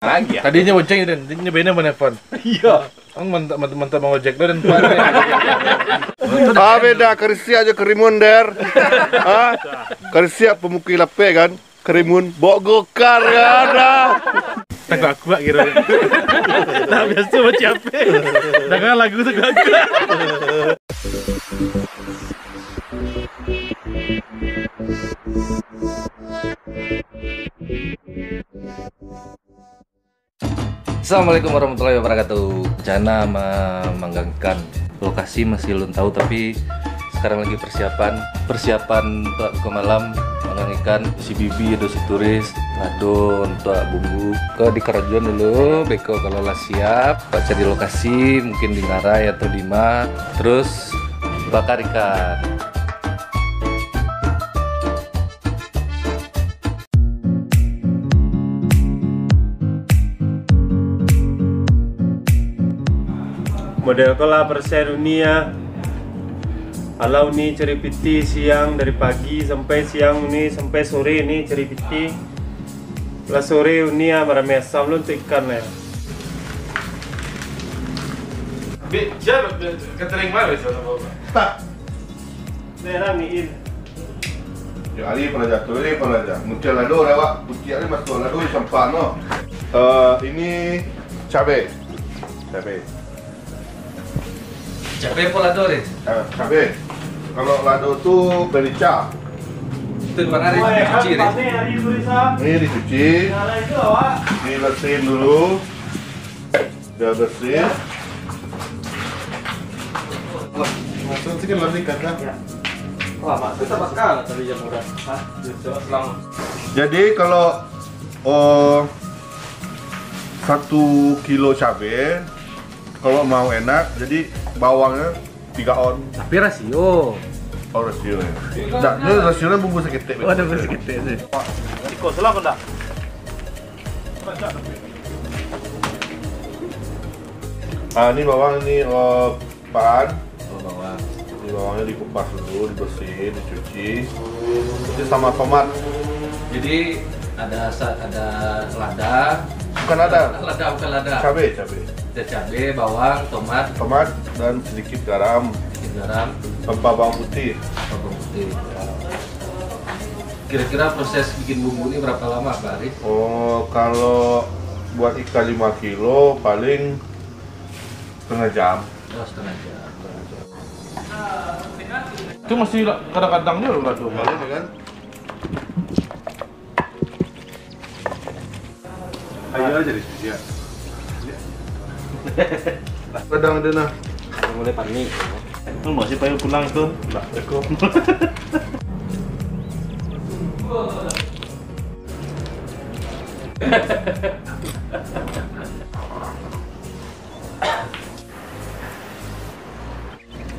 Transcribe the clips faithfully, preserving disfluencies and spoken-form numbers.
Lagi ya? Tadinyo bonceng, Den. Inyo bana manelpon. Iyo. Ang mantap, mantap, mantap mangojek tu, Den. Ah, beda karisiak jo karimun, Der. Ah, karisiak pamukui lapeh kan. Karimun, bawa gokar kan. Ah. Takuak-kuak kiro. Dah biaso macam apo? Dengar lagu tu takuak-kuak. Assalamualaikum warahmatullahi wabarakatuh. Rencana ma-, manggangkan lokasi masih ulun tahu, tapi sekarang lagi persiapan. Persiapan untuak buka malam, manggang ikan, isi bibi, ado situris, lado untuak bumbu. Ko di karajoan dulu, beko kalau lah siap, Pak cari lokasi, mungkin di ngarai atau di ma, terus bakar ikan. Model ko lah persen uni ah. Alah uni cari pitih siang, dari pagi sampai siang uni, sampai sore uni cari pitih. Lah sore uni ah, marami asam lo untuak ikan lah. Bik, sia catering mah biaso, Bapak? Tak. Merah miin. Ya, ari palaja tu, ari palaja. Muncul lado dah, Wak. Puciak ni masuk lado di sampah no. Eh, ini cabe. Cabe. Cabe apo lado ni? Eh, cabe. Kalau lado tu merica. Itu di mana hari? Cuci ni. Ini dicuci. Dibersihin dulu. Udah bersih. Masuk sikit lah ikan dah. Ya. Wah, mak, kita bakal tadi jam udah. Hah? Selang. Jadi kalau, oh, satu kilo cabe, kalau mau enak, jadi bawangnya tiga on. Tapi rasio. Oh, rasio ya. Tak, ini rasionya bumbu saketek. Oh, ada bumbu saketek tu. Iko, selang ko ndak? Ah, ni bawang ni, eh, Pan. Oh, bawang. Jadi bawangnya dikupas dulu, dibersihin, dicuci. Itu sama tomat. Jadi ada sa-, ada lada. Bukan lada. Lada, bukan lada. Cabe, cabe. Ada cabe, bawang, tomat. Tomat dan sedikit garam. Sedikit garam. Tanpa bawang putih. Tanpa bawang putih. Kira-kira proses bikin bumbu ini berapa lama, Pak Aris? Oh, kalau buat ikan lima kilo paling setengah jam. Oh, setengah jam. Itu masih la-, kadang-kadang dia lah tu. Boleh kan? Ayo aja diskusi ya. Kadang dia nah. Mulai panik. Lu masih payah pulang tu. Ndak teko.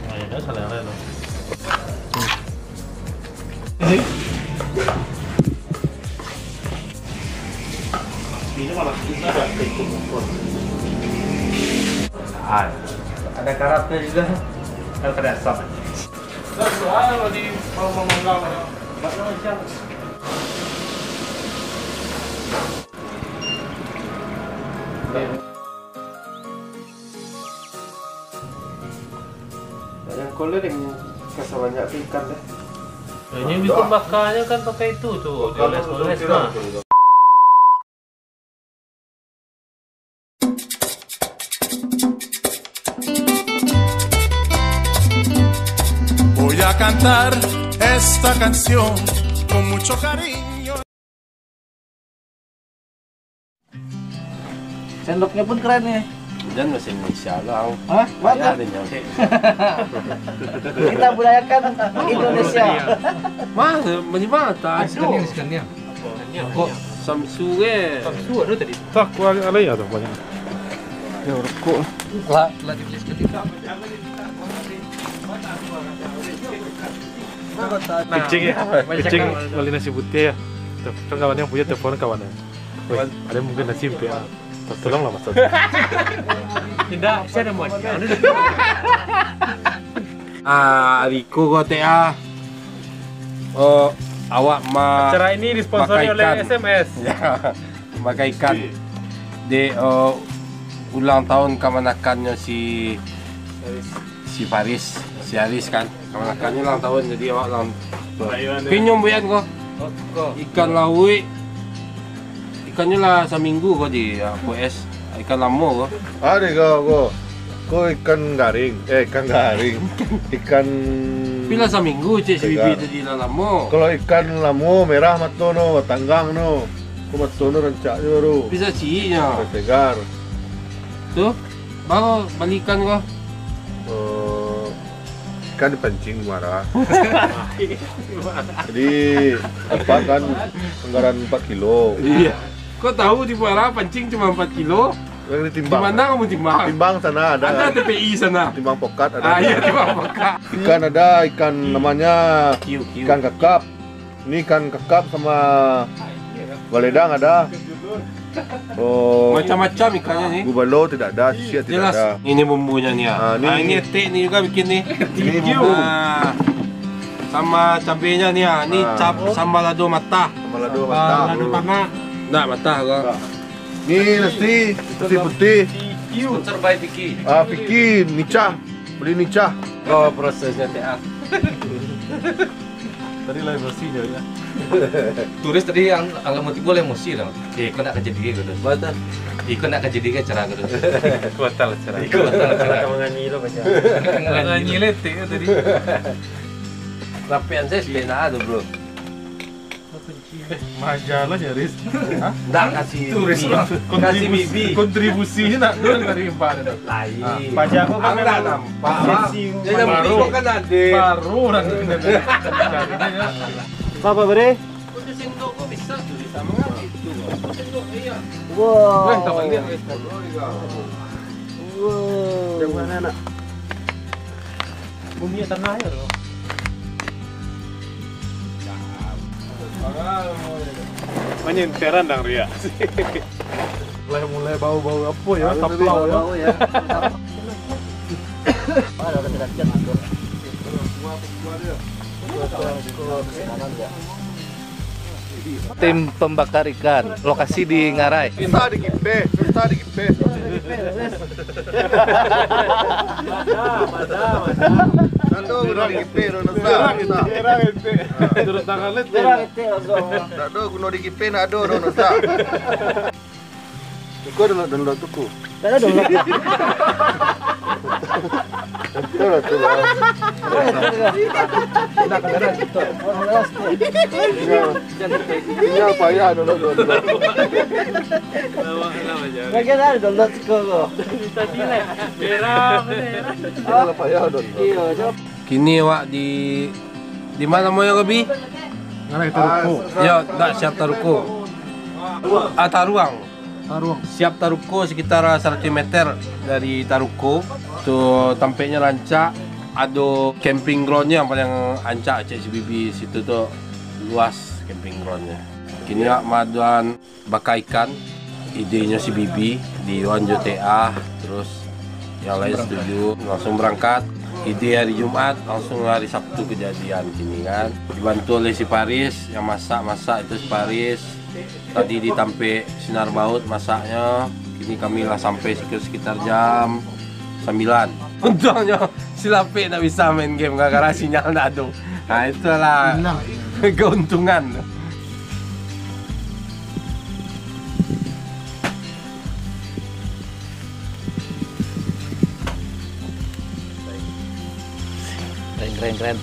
Nah, ini selera tu. Ini malah kita dah ikut ukur. Ah, ada karatnya juga. Kan ada asap. Terus, ah, kalau di mau memanggang, banyak macam. Yang kolor yang kasa banyak tu ikan deh. Nah, ini bikin bakarnya kan pakai itu tu, dioles-oles nah. Voy a cantar esta canción con mucho cariño. Sendoknya pun keren nih. Dan bahasa Indonesia lah. Hah? Payah deh, jauh. Kita budayakan Indonesia. Mah, menyimak tak? Aduh. Samsu eh. Samsu ada tadi. Tak, kuali alai ada banyak. Ya, rokok. Lah, lah dituliskan juga. Nah, kicing ya, kicing beli nasi putih ya. Tuh, kan kawannya punya telepon kawannya. Woi, ada mungkin nasi putih ya. Tolonglah, Mas. Tidak, saya ada buat. Ah, Riko ko teh ah. Oh, awak ma-, acara ini disponsori oleh S M S. Ya, makan ikan. Dek, eh, ulang tahun kamanakannyo si, si Faris, si Aris kan. Kamanakannyo ulang tahun, jadi awak ulang tahun. Pinyom buyan ko. Ikan lauik. Ikannyo lah saminggu ko di, ah, P S. Ikan lamo ko. Ado ko, ko. Ko ikan garing. Eh, ikan garing. Ikan Tapi lah saminggu, cek si Bibi segar. Tadi lah lamo. Kalau ikan lamo, merah mato no, tanggang no. Ko mato no rancak jo baru. Bisa ciiknyo. Segar. Tu, baru balikan ko. Eh, ikan dipancing muara. Jadi, apa kan, anggaran empat kilo. Iya. Kok tahu di muara pancing cuma empat kilo? Yang ditimbang. Di mana kamu timbang? Timbang sana ada. Ada T P I sana. Timbang pokat ada. Ah, iya, timbang pokat. Ikan ada, ikan namanya Kiu, kiu. Ikan kakap. Ini ikan kakap sama baledang ada. Oh, macam-macam ikannya ni. Gubalo tidak ada, sisiak tidak ada. Jelas. Ini bumbunya ni, ah. Ah, ni. Ah, ini etek ni juga bikin ni. Ini bumbu. Ah. Sama cabenya ni, ah. Ini ah. Cap sambal lado matah. Sambal lado matah. Lado tanak. Ndak matah ko. Ndak. Ni nasi, nasi putih. Sponsor by Vicky. Ah, Vicky, Nicah. Beli Nicah. Oh, prosesnya teh ah. Tadi lah emosi je ya. Turis tadi ang-, alamat tibo lah emosi dah. Eh, kau nak kerja dia gitu. Betul. Eh, kau nak kerja dia cara gitu. Kuatal cara. Ikut kuatal cara. Kau menganyi lo baca. Menganyi letik tadi. Rapian saya sepeda tu, bro. Majalah nyaris. Hah? Ndak kasih Turis bibi. Lah. Kasih bibi. Kontribusi nak tu dari empat tu. Lain. Ah. Pajak ko kan. Aku ndak memang nampak, Bang. Dia yang baru. Beli ko kan ada. Baru orang ni. Apa, Bre? Kunci sendok ko bisa tu, bisa mengambil tu. Sendok iya. Wow. Weh, tak balik, weh. Wow. Yang mana nak? Bumi tengah ya tu. Manyenteran dang riak. Mulai, mulai bau-bau apa ya? Bau, taplau ya. Bau ya. Ada, ada, ada, ada. Tim pembakar ikan, lokasi di Ngarai. Susah di Kipe, susah di Kipe. Nado guno di Kipe, nado susah. Susah. Turun tangan lu. Nado guno di Kipe, nado, nado susah. Iko download, download tuku. Tak ada download. Betul lah tu, Bang. Tinggal, tinggal payah download, download. Lagi ada download tuku ko. Tinggal payah download. Iyo, jawab. Kini awak di, di ma namonyo ko, Bi? Ngarai Taruko. Yo, ndak, Siap Taruko. Ah, Taruang. Taruang. Siap Taruko sekitar saratus meter dari Taruko. Tu tampeknyo rancak, ado camping ground-nyo yang paling rancak, cek si Bibi, situ tu luas camping ground-nyo. Kini awak maadoan bakar ikan, idenyo si Bibi, diiyoan jo T A, terus yang lain setuju, langsung berangkat. Ide hari Jumat, langsung hari Sabtu kejadian kini kan. Dibantu oleh si Paris, yang masak-masak itu si Paris. Tadi di tampek Sinar Baut masaknyo, kini kami lah sampai sekitar, sekitar jam sambilan. Untungnyo si Lapek ndak bisa main game gara-gara sinyal ndak ado. Nah, itulah keuntungan. Keren, keren, keren.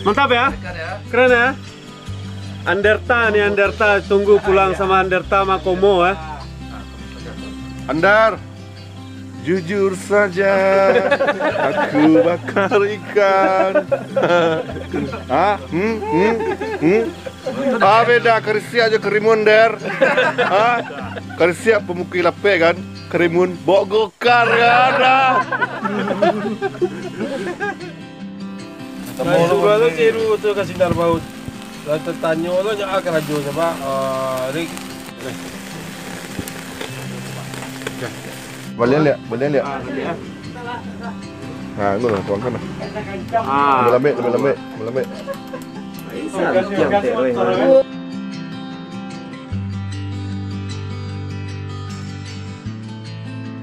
Mantap ya? Keren ya? Anderta nih, Anderta. Tunggu pulang sama Anderta Makomo ya. Andar, jujur saja, aku bakar ikan. Hah? Hmm? Hmm? Hmm? Ah, beda karisiak jo karimun, Der. Hah? Karisiak pamukui lapek kan? Karimun bawa gokar kan? Ah. Nah, sudah lo tiru tu ka Sinar Baut. Lah tatanyo lo nyo ah karajo nyo, Pak. Ah, Rik. Balian liak, balian liak. Ah, liak. Nah, itu lah, tuangkan lah. Ah. Lebih lambek, lebih lambek, lebih lambek.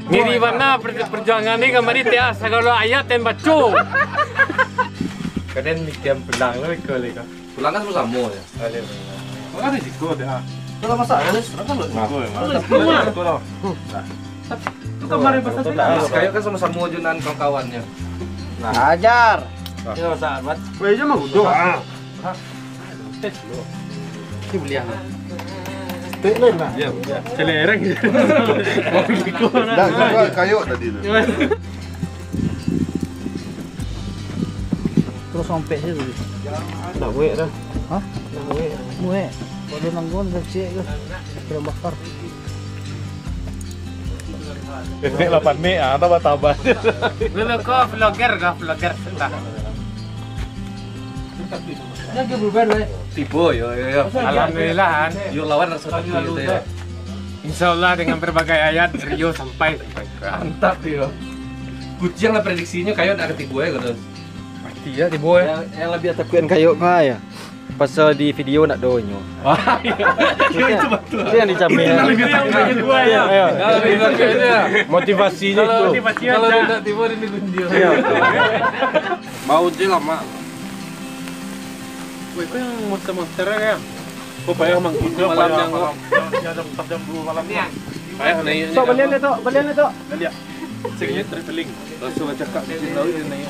Ngeri bana per-, perjuangan ni kamari tiap sagalo ayat den baco. Kaden mitiam pulang lo iko leko. Pulang kan samo-samo ya. Pulang kan risiko dia. Kalau masak kan, pulang kan risiko ya. Pulang kan risiko lah. Itu kemarin pas tadi. Kayo kan samo-samo jo nan kawan-kawannya. Ajar. Yo, sahabat. Weh, jangan mah udah. Tes dulu. Ini belian. Tek lain lah. Ya, ya. Celereng. Dah, juga kayo tadi tu. Terus sampai situ. Tak buek dah. Hah? Tak buek. Buek. Kalau nanggung dah cek ke. Kena bakar. Pendek lah panik ah, tambah-tambah. Dulu ko vlogger, ko vlogger sudah. Tibo, yo, yo, yo. Alhamdulillah, kan. Yo, lawan rasa takut gitu ya. Insya Allah dengan berbagai ayat, Rio sampai, sampai. Mantap, Rio. Kuciang lah prediksinya, kayo nak ketibo ya, gitu. Pasti ya, tibo ya. Yang, yang lebih takutan kayo mah ya. Pasal di video nak do inyo. Wah, iya. Itu, itu betul. Itu yang dijamin. Itu yang lebih takutan. Iya, iya. Yang lebih takutan itu ya. Motivasinya itu. Kalau, kalau dia tak tibo, dia digunjing. Iya. Bau je lah, Mak. Weh, kau yang monster-monster kan? Kau payah mangkito, malam payah yang malam. Yang, yang jam empat, jam dua malam. Iya. Payah naik. Sok, balian dia, Tok. Balian dia, Tok. Balian. Sakit traveling. Rasa bacakak di laut dia naik.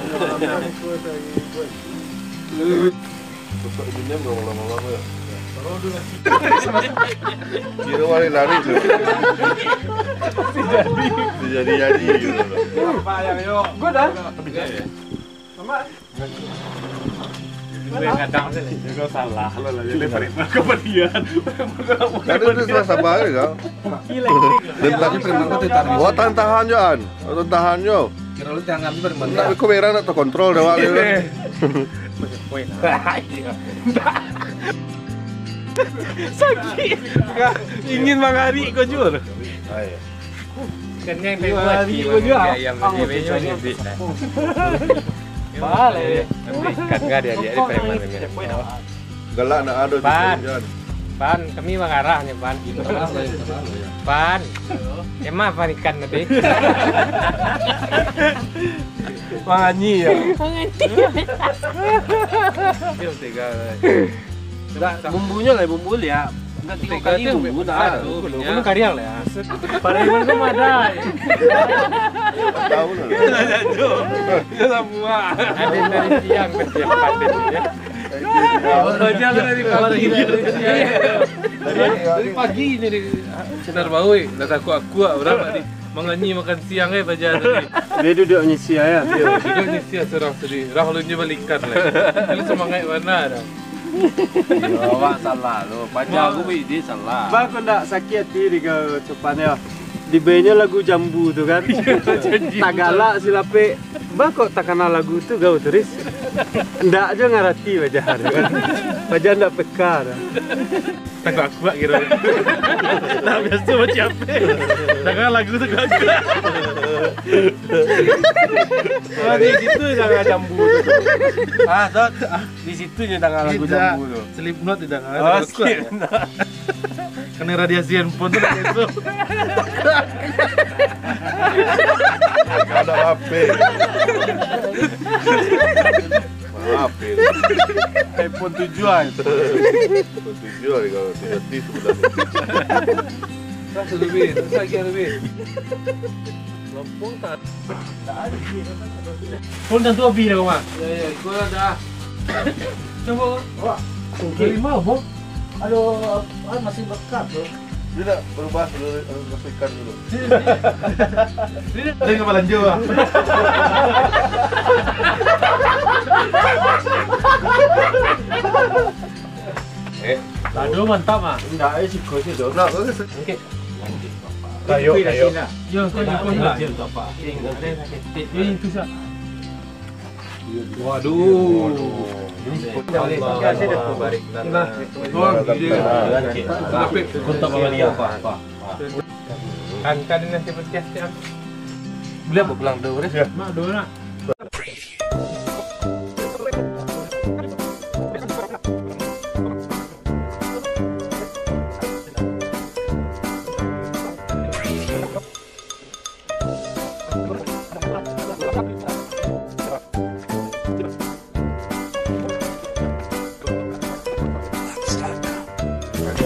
Sosok Eminem kalau malam-malam ya. Kira wali lari tu. Jadi-jadi gitu. Good ah. Kadang juga salah lo lagi. Lebar-lebar kemudian. Tapi tu sabar-sabar je kau. Tapi preman kau tu tahan. Wah, tahan-tahan je, An. Tahan-tahan je. Kira lu jangan ambil preman. Nak, kau merah nak terkontrol dah, Wak. Sakit. Ingin mangari kau, Jur. Kan yang tadi hari buat, ko juo. Ayam tadi, banyak ni, Bik. Mahal, eh. Ikan kan dia, dia, dia preman ni. Galak nak ado Pan. Pan, kami mangarah ni, Pan. Pan. Emang Pan ikan tadi? Manganyi ya. Manganyi. Dia tiga. Ndak, bumbunyo lah, bumbu liak. Ndak tigo kali bumbu, dah. Bumbu kariang lah, ya. Pariman tu madai. Tahu lah. Dia lah buah. Ada dari siang, dari siang panen, ya. Baja dari pagi. Dari pagi ni dia. Sinar bawoi, dah takuak-kuak, urang ni manganyi makan siang, eh, baja tadi. Dia duduk nyisia, ya? Iyo, duduk nyisia surang sendiri. Rah ulun nyo balikan lai. Jadi semangat bana dah. Yo, awak salah tu. Paja aku bidi salah. Ba, kok ndak sakik ati dek kau, Copan, yo? Dibainyo lagu Jambu tu kan. Tagalak si Lapek. Ba, kok takana lagu tu kau, Turis? Ndak jo ngarati paja tu kan. Paja ndak peka dah. Takuak-kuak kiro. Nah, biaso macam apo? Takana lagu tu kuak-kuak. Oh, di situ takana Jambu tu. Ah, tu, ah. Di situ je takana lagu Jambu tu. Slipknot di takana. Oh, Slipknot. Kena radiasi handphone tu dah esok. Ada H P. Maaf, ya. iPhone tujuh ah itu. iPhone tujuh ah, kalau tiga T sebelah ni. Rasa lebih, rasa lagi lebih. Lompong tak? Pun tentu habis dah, Mak. Ya, ya, ikut lah dah. Coba. Wah, dari mana, Bang? Aduh, ah, masih bekat, bro. Dia nak berubah dulu, eh, masukkan dulu. Dia nak belanja, Bang. Eh, aduh, mantap, ah. Enggak, eh, siko situ. Nah, bagus. Okey. Kayu, kayu. Yo, kayu, kayu. Kayu, kayu. Ini tu, Sa. Waduh. Allah, barik lana. Nah. Tapi kota Bawalian. Kan, kan, ini seperti yang boleh pulang dulu, ya? Mak, dulu nak.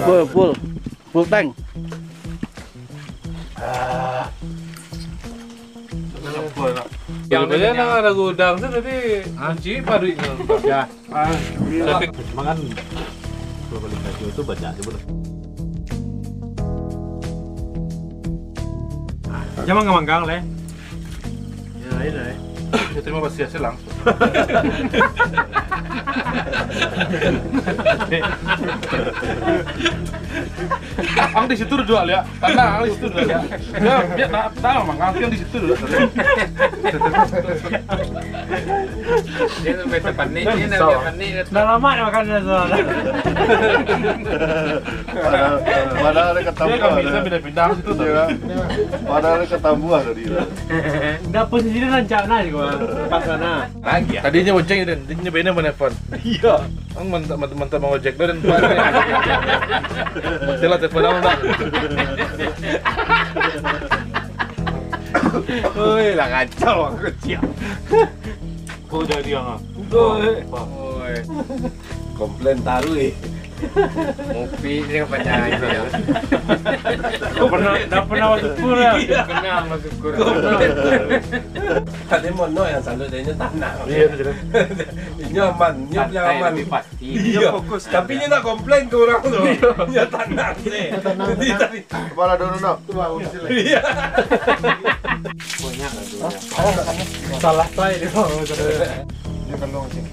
Full, full. Full tank. Yang dia nang ado gudang tu tadi, kunci paruik tu. Ya. Tapi mangan kalau bali kayu tu banyak je boleh. Jangan manggang-manggang, leh. Ya, lain, leh. Ya, terima kasih hasil langsung. Ang di situ duduk, lihat. Tanah, ang di situ duduk, lihat. Ya, biar tak tahu, mang. Ang di situ duduk. Dia sampai terpanik, dia sampai panik. Dah lama dah makan dah, soalnya. Padahal, padahal dia ketemu. Dia kan bisa pindah-pindah situ, iya, tapi kan? Padahal dia ketemu tadi. Dah posisi dia rancak nah, di gua. Pas sana. Lagi ya? Tadinya bonceng, dan tadinya bena menelpon. Iya. Ang mantap, mantap, mantap mangojek dah dan Matilah telepon ang dah. Oi, lah kacau aku kecil. Kau jadi ang ah. Oi. Komplain taruih. Ngopi ni kan panjang aja ya. Kau pernah, dah pernah masuk kur ya? Iya. Pernah masuk kur. Tadi mono yang selalu dia tanah. Iya, betul. Ini aman, ini punya aman. Lebih pasti. Iya. Fokus. Tapi dia nak komplain ke orang tu. Iya. Dia tanah ni. Dia tanah. Kepala dulu nak. Iya. Banyak lah tu. Salah saya dia. Dia kalau macam